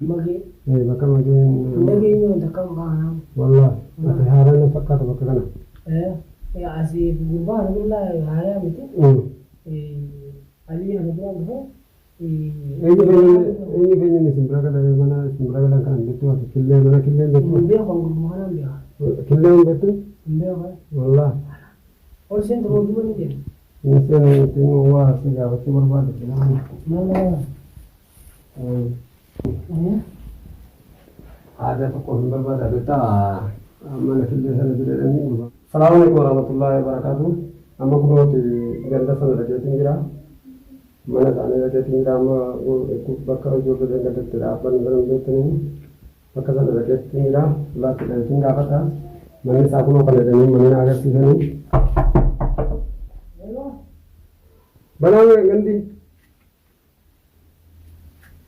Magee. Bakka mageen. Hin dhageenye wanta akka maqaa kanaa. Wallah ati haaraa na fakkaata bakka kana. Asii gurbaa kana billaa haaraa miti. Alii kana biraan dhufe. Eenyu keenya isin bira galee mana isin bira galan kana hin beektu ati killee mana killee hin beektu. Hin beeku gurbaa kanaan beeka. Killee hin beektu? Hin beeku. Wallah. Ol seentu mootummaa ni deema. Inni seenuu waa si gaafachuu barbaade. Maal Aadaa tokko hin barbaada beektaa mana killee sana jedhanii gurbaa. Salaamu alaikum warahmatullahi wabarakatuh. Amma kunooti ganda sana dhaqeetiin jira. Mana isaanii dhaqeetiin jira. Amma bakka ijoollee gandatti dhaabban sana hin beektanii bakka sana dhaqeetiin jira. Laatti dhaqeetiin gaafadha. Manni isaa kunoo kana jedhanii mana na agarsiisanii. Banaa gandi.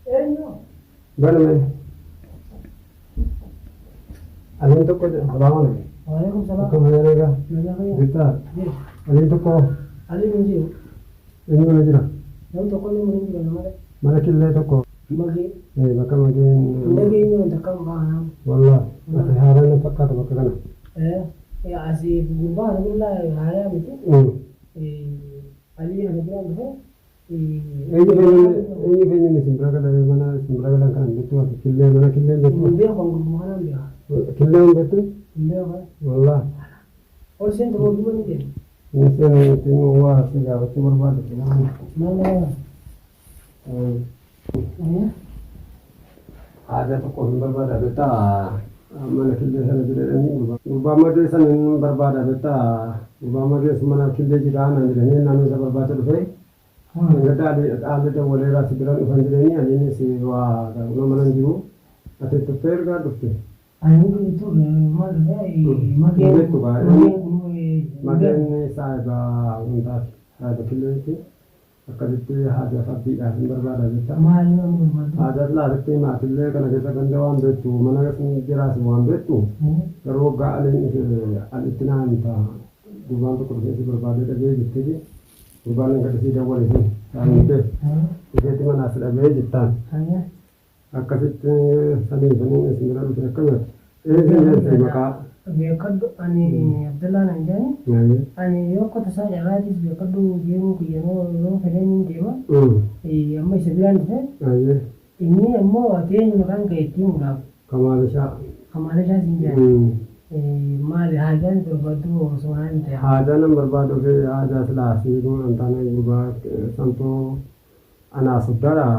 Eenyu? Baname. Aliin tokko jedha. Salaamu alaikum. Waalaikum salaam. Akkam fayyaa nagaa? Nagaa fayyaa. Jirtaa? Jira. Aliin tokko Aliin hin jiru. eenyu mana jira? Namni tokko illee mana hin jiru malee. Mana killee tokko. Magee. Bakka mageen. Hin dhageenye wanta akka maqaa kanaa. Wallah ati haaraa na fakkaata bakka kana. Asii gurbaa kana billaa haaraa miti. Alii kana biraan dhufe. Eenyu keenya isin bira galee mana isin bira galan kana hin beektu ati killee mana killee hin beektu. Hin beeku gurbaa kanaan beeka. Killee hin beektu? Hin beeku. Wallah. Ol seentu mootummaa ni deema. Inni seenuu waa si gaafachuu barbaade. Maal Aadaa tokko hin barbaada beektaa mana killee sana jedhanii gurbaa. Gurbaa magee sana hin barbaada beektaa gurbaa magee sun mana killee jira naan jedhanii naannoo isa barbaada dhufee. Gadda haalli dawwaleeraa si biraan dhufan jedhanii aniinis waa mana hin jiru. Ati turtee ergaa dhufte. Ani turre maal dhufe mageen Beektu gaa mageen kun mageen saahiba hundaati saahiba killeeti akkasitti haadha abdiidhaaf hin barbaada jecha. Maali waan barbaadu? Haadha laafatti maatillee kana keessa ganda waan beektu mana jiraas waan beektu garuu waggaa aliin dhufe alitti naan ta'a gurbaan tokko dhufee si barbaadee dhabee jetteeti gurbaan hin gadhisii dawwale sun saamtee dhufeeti manaas dhabee jettaan. Akkasitti sanii saniin isin bira dhufe akkamati? Eenyu deemte maqaa? Beekadhu ani Abdallaa naan jedhani. Ani yoo akka tasaa carraatis beekadhu deemuu kiyya yoo fedheen hin deema. Amma isa biraan dhufe. Inni ammoo ati eenyu maqaan kee itti himuudhaaf. Kamaalishaa. Kamaalishaa siin jedhan. Maali haajaan barbaaddu osoo naan hin ta'e. Haajaa nan barbaadu fi haajaa silaa siiduu an taane gurbaa santoo anaa soddaadha.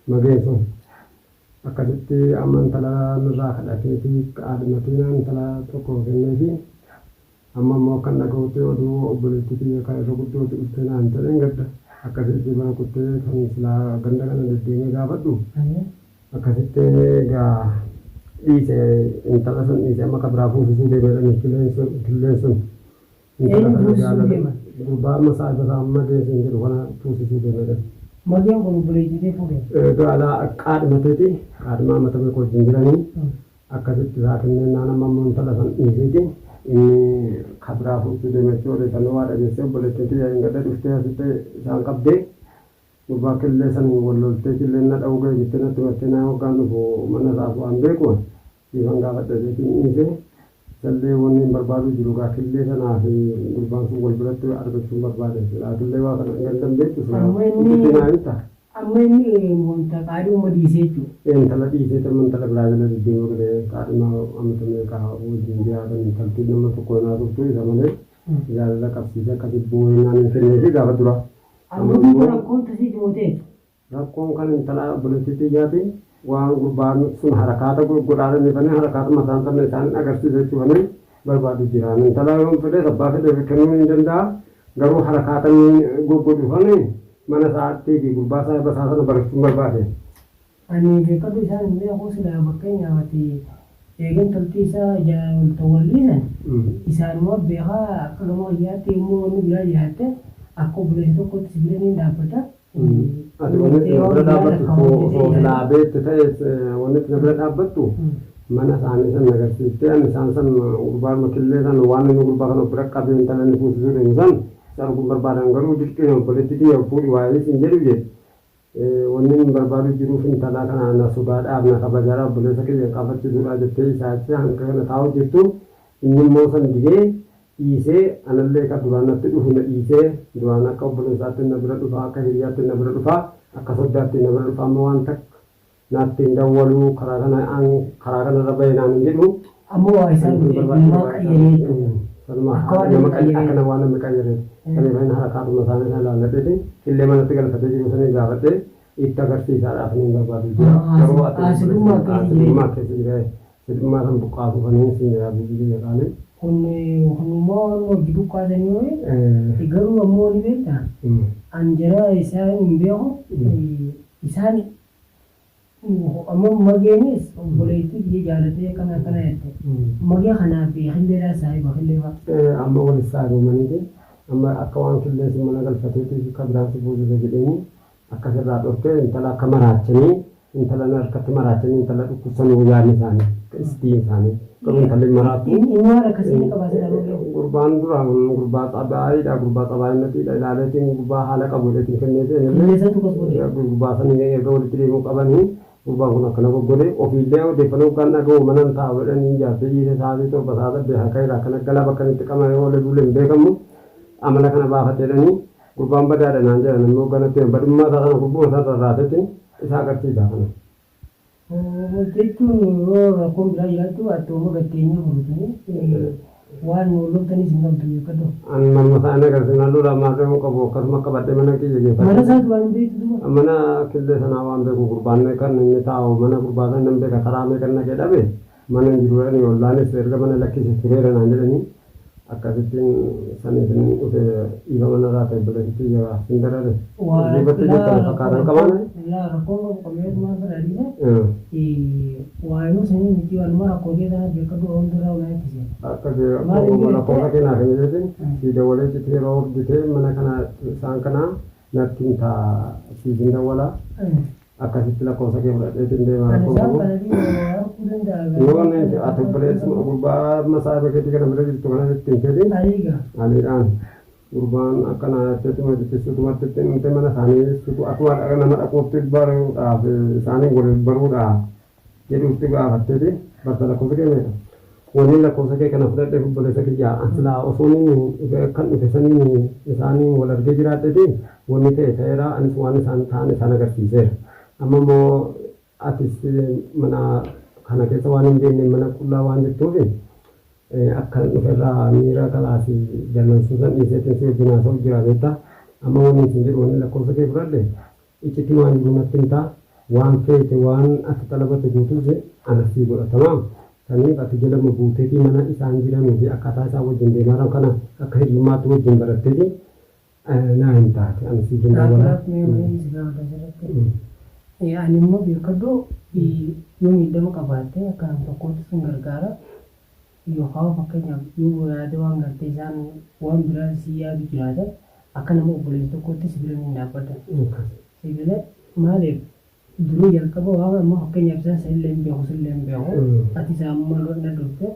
Mageen sun akkasitti amma intala nurraa kadhateeti haadhimatiin intala tokko kenneefi amma immoo akkan dhaga'utti oduu obboleettii tiyya kan irra guddooti dhuftee naan jedheen gadda akkasitti bana kuttee kan silaa ganda kana deddeemee gaafadhu akkasitti egaa dhiise intala sun dhiise amma ka biraa fuusisuu deemeedhani killeen sun Eenyu fuusisuu deeman? Gurbaa amma saahiba isaa magee siin jedhu kana fuusisuu deemeedhani. Mageen kun obboleettii tee fuudhe? Egaa alaa qaadhimateeti qaadhimaa matame koo wajjin jiranii akkasitti isaa kenneen amma immoo intala san dhiiseeti inni ka biraa fuuchuu deema jechuu odeeffannoo waa dhageessee obboleettiin tiyya hin gadda dhuftee asitti isaan qabdee gurbaa killee san wal loltee killeen na dha'uu ga'e jettee natti himattee naa hoggaan dhufu mana isaaf waan beeku siifan gaafadha jedheetiin dhiise isallee wanni hin barbaaduu jiru gaa killee sanaa fi gurbaan sun wal biratti argachuu hin barbaade silaa killee waa kana gandan beektu silaa Amma inni itti naa himta. Amma inni wanta qaadhuma dhiisee jechuudha. Intala dhiisee tamma intala biraa jala deddeemuu galee qaadhuma amata meeqaa wajjin jiraatan intalti nama tokko hin haasoftu isa malee jaalala qabsiisee akkasi boo'inaan hin kenneefi gaafa dura. Amma duuba rakkoon tasii mooteetu. Rakkoon kan intalaa obboleettii tiyyaati waan gurbaan sun harakaata godhaadhaniifanii harakaatuma isaan sana isaan agarsiisa jechuufanii barbaadu jira. Intala yoon fedhe abbaa fedhe kennuu hin danda'a garuu harakaata inni goggodhufanii mana isaatti fi gurbaa saahiba isaa sana barachuun barbaade. Ani beekadhu isaan hin beeku silaa fakkeenyaaf ati eegeen toltii isaa wal dhiisan isaanuma beekaa akka gama kiyyaatti yommuu wanni biraa jiraatte akka obboleessa tokkotti si bira niin dhaabbata. Ati wanni itti na bira dhaabbattu osoo silaa beekte ta'es wanni itti na bira dhaabbattu mana isaanii san agarsiiftee ani isaan san gurbaadhuma killee san waan inni gurbaa kana of bira qabee intala inni fuusisuu deemu san isa arguun barbaadan garuu dirqii obboleettii tiyya fuudhi waa'ee siin jedhu jedhe. Wanni hin barbaadu jiruuf intalaa kana na sodaadhaaf na kabajaadhaaf obboleessa kiyya qabachiisuudha jettee isaa achi hanga kana taa'u jirtu inni immoo san didee dhiisee anallee kan duraan natti dhufu na dhiisee duraan akka obboleessaatti na bira dhufa akka hiriyaatti na bira dhufa akka soddaatti na bira dhufa amma waan takka natti hin dawwaluu karaa kana karaa kanarra bahe naan hin jedhu. Ammoo waa isaan eenyummaa qayyaree jechuudha. Sanuma Akka waan nama namni qayyaree. Akka waan namni qayyaree. Saniif inni harakaatuma isaanii sana ilaalladheeti illee manatti galfatee jiru sanii gaafadhee itti agarsiisaadhaaf ni barbaadu jira. Garuu ati Asidummaa keessa jira. Asidummaa keessa jira. Asidummaa san buqqaasuu faniin sin jira biyyi biyya qaanii. Kun immoo hojii buqqaasanii ho'i garuu ammoo ni beektaa. An jara isaan hin beeku isaan ammoo mageenis obboleettii biyya jaalatee akkana akkana jette. Magee kanaa fi killeedhaa saahiba killee fa'a. Amma wal saayibamaniiti amma akka waan qilleensi mana galfateetii fi biraan si buusise jedheenii akkasirraa dhorkee intala akka maraachanii intala harkatti maraachanii intala dhukkubsanuu yaadni isaanii istiin isaanii garuu intalli maraattu. Inni waan akkasii ni qabaatee dha. Gurbaan duraan gurbaa xabaayiidha gurbaa xabaayinatiidha ilaaleetiin gurbaa haala qabu jedheetiin kenneefi Qilleensa tokkos godhe. Gurbaa sanii erga walitti deemuu qabanii gurbaan kun akkana goggodhe ofiillee odeeffannoo kan dhaga'u manan taa'u jedhanii ijaartee dhiise sa'aatii 7 sa'a 8 harka irraa akkana galaa bakka inni itti qabame oolee bulee hin beekamu amala kana baafateedhanii gurbaan badaadha naan jedhan namni hoogganatti badummaa isaa sana gurbuma isaa rarraateetiin isa agarsiisa kana. Jechuun yoo rakkoon biraa jiraattu attooma gatteenyee furtanii waan loltanis hin qabdu beekadhu. An manuma isaanii agarsiisa lola maarree qabu akkasuma qabadhee mana kiyya Mana geeffadhe. isaatu waan hin beektu duuba. Mana killee sanaa waan beeku gurbaan kan inni taa'u mana gurbaa sana nan beeka karaa meeqa naqee dhabe mana hin jiru jedhanii ollaanis erga mana lakkise tureera naan jedhanii akkasittiin saniif inni dhufe dhiifa mana irraa ta'e obboleessitti jira sin darare. Duubatti jirtan fakkaatan qabaane. Laa rakkoon qabu qabee maal fedha waayee sanii miti waanuma rakkoolee kana beekadhu hundarraa ulaa ittise. Akka lakkoofsa keenyaa kan jedheetiin si dawwalee citee yeroo horditee mana kana isaan kana natti hin taa siif hin dawwala akkasitti lakkoofsa kee fudhadheetiin deema Kan rakkoo isaan qabu. kana arguu danda'a. Yoo inni ati obboleessuma gurbaa masaa keetii kana bira jirtu kana sitti hin fedhin Ariiga. Aliidhaan gurbaan akkana jetteetuma jibbisuutumatti itti himte mana isaanii sutu akkuma nama dhaquutti baruudhaaf isaanii wal baruudhaaf jedhuutti gaafatteeti barta lakkoofsa kee meeqa? Wanni lakkoofsa kee kana fudhadhee obboleessa kiyyaa an silaa osoo inni kan dhufe saniin isaanii wal argee jiraadheeti wanni ta'e ta'eera anis waan isaan ta'an isaan agarsiiseera. Amma immoo atis mana kana keessa waan hin beekne mana qullaa waan jirtuufi akka dhuferraa miira kalaasii jallansuu san dhiiseetiin si wajjin haasa'u jira beektaa. Amma wanni isin jedhu wanni lakkoofsa kee fudhadhe iccitii waan jiru natti himtaa waan feete waan ati xalabate guutuus ana sii godha tamaam. Saniif ati jalama buuteetii mana isaan jiranuu fi akkaataa isaan wajjin deemaa jiran kana akka hiriyummaatti wajjin baratteeti naa hin taate ani siif hin dawwala. Raaf mee waliin si gaafata asirratti. Ani immoo beekadhu yoo miidhama qabaatte akka nam tokkootti sin gargaara. Yookaan fakkeenyaaf yoo yaada waan gartee isaan waan biraa si yaadu jiraatan akka nama obboleessa tokkootti si bira ni dhaabbata. Sibiila maaliif duruu jalqaba waan amma fakkeenyaaf isaan sillee hin beeku sillee hin beeku ati isaan maal na dhufte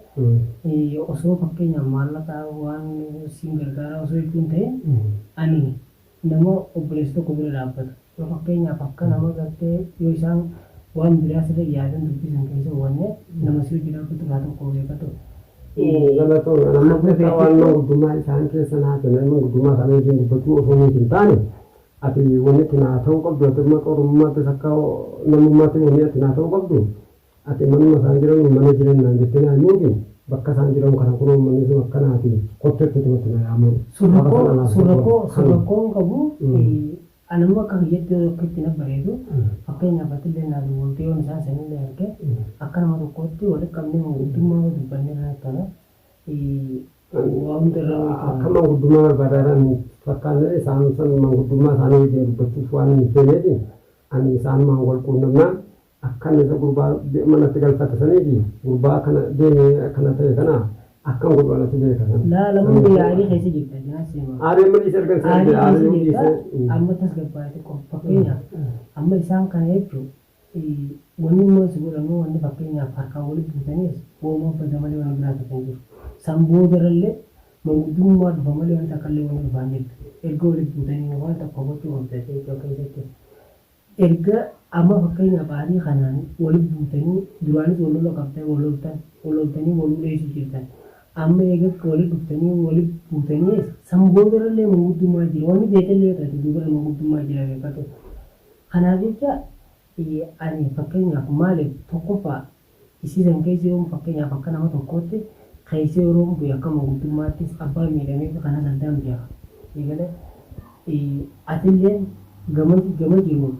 osoo fakkeenyaaf maallaqa waan siin gargaara osoo jechuun ta'e ani nama obboleessa tokko bira dhaabbatu yoo fakkeenyaaf akka nama gartee yoo isaan waan biraa sirra yaadan dubbisan keessa hubanne nama si hojii dhaabbatu irraa tokko beekatu. Galatoon amma beekaa waan manguddummaa isaan keessa naa kenne manguddummaa isaanii wajjin dubbachuu osoo nuti hin taane ati wanni itti naa ta'uu qabdu ati amma qorummaattis akka namummaatti wanni ati naa ta'uu qabdu ati manuma isaan jiran mana jiran naan jettee naa himuufi bakka isaan jiran kana kunoo manni sun akkanaati kottu itti tumatti na yaamuu. Sun rakkoon qabu ani immoo akka kiyyatti akka itti na bareedu fakkeenyaaf atillee naa duwwaltee yoon isaan sanillee arge akka nama tokkootti walitti qabnee manguddummaa dubbannee irraa tola. Waa hundarraa Akka manguddummaa barbaadaadhaan fakkaanne isaan san manguddummaa isaanii wajjin dubbachuuf waan hin feeneefi ani isaanumaan wal quunnamnaan akkan isa gurbaa manatti galfate saniifi gurbaa kana deemee akkana ta'e kana akkan godhu anatu beeka sana. Laa lamuun aarii keessa jirta jaa seema. Aarii amma dhiise erga Aarii aarii keessa jirta dhiise. Amma tasgabbaa'ee xiqqoo fakkeenyaaf amma isaan kana jechuun wanni immoo si godhamu wanni fakkeenyaaf harkaan walitti buutaniis hooma bada malee wanni biraa tokko hin jiru. San boodarallee manguddummaa dhufa malee wanti takka illee wanni dhufaa hin jirtu. Erga walitti buutanii waan tokko gochuu qabda jechuudha keessatti. Erga amma fakkeenyaaf aarii kanaan walitti buutanii, duraanis wal lola qabdan, wal loltan, wal loltanii wal uleessu jirtan. Amma eega walitti dhuftanii walitti buutanii san boodarallee manguddummaa jira. Wanni beekallee yoo taate duubarra manguddummaa jira, beekatu. Kanaaf jecha ani fakkeenyaaf maaliif tokkoffaa isii san keessa yoon fakkeenyaaf akka nama tokkootti keessa yeroo bu'e, akka manguddummaattis abbaa miidhamee fi kanas addaan beeka. Eegale atilleen gama gama jiruun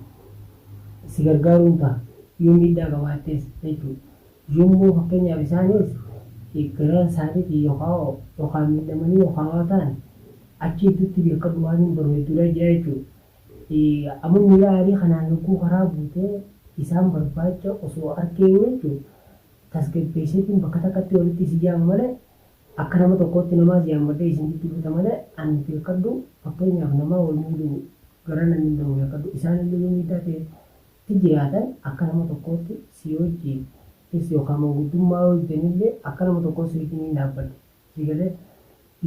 si gargaaruun ta'a yoo miidhaa qabaattees jechuudha. Yommuu fakkeenyaaf isaanis gara isaaniitiin yookaan miidhamanii yookaan waa ta'an, achi gidduutti beekadhu, waan hin baru hedduudha jira jechuudha. Amma miira aarii kanaan yogguu karaa buutee isaan barbaacha osoo arkee jechuudha, tasgabbeesseetiin bakka takkatti walitti si yaama malee, akka nama tokkootti namaas yaammadhee isin jidduu fita malee, ani beekadhu, fakkeenyaaf namaa wal miidhuu gara nan danda'u, beekadhu. Isaan illee yoo miidhaa ta'e jiraatan, akka nama tokkootti si wajjin yookaan manguddummaa yoo hojjetanillee akka nama tokkootti si wajjin hin dhaabbadhe. Si galee?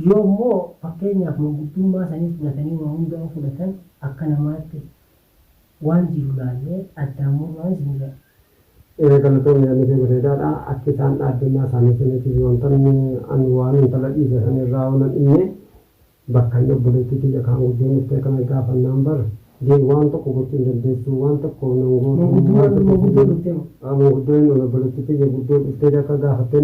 Yoo immoo fakkeenyaaf manguddummaa sanis fudhatanii, waa hundaa fudhatan, akka namaatti waan jiru laallee addaan murraan isin jira. Galatoomii, yaadni kee bareedaadha. Akka isaan dhaabbannaa isaanii saniitiif wanta inni ani waan intala dhiise sanirraa waan dhimne, bakka inni obboleettii tiyya kaan guddoon dhuftee kana gaafannaan, bar waan tokko gochuu hin dandeessu, waan tokko nan gootu. Manguddummaan manguddoo dhuftee moo? Manguddoon obboleettii tiyya guddoo dhuftee akka gaafattee.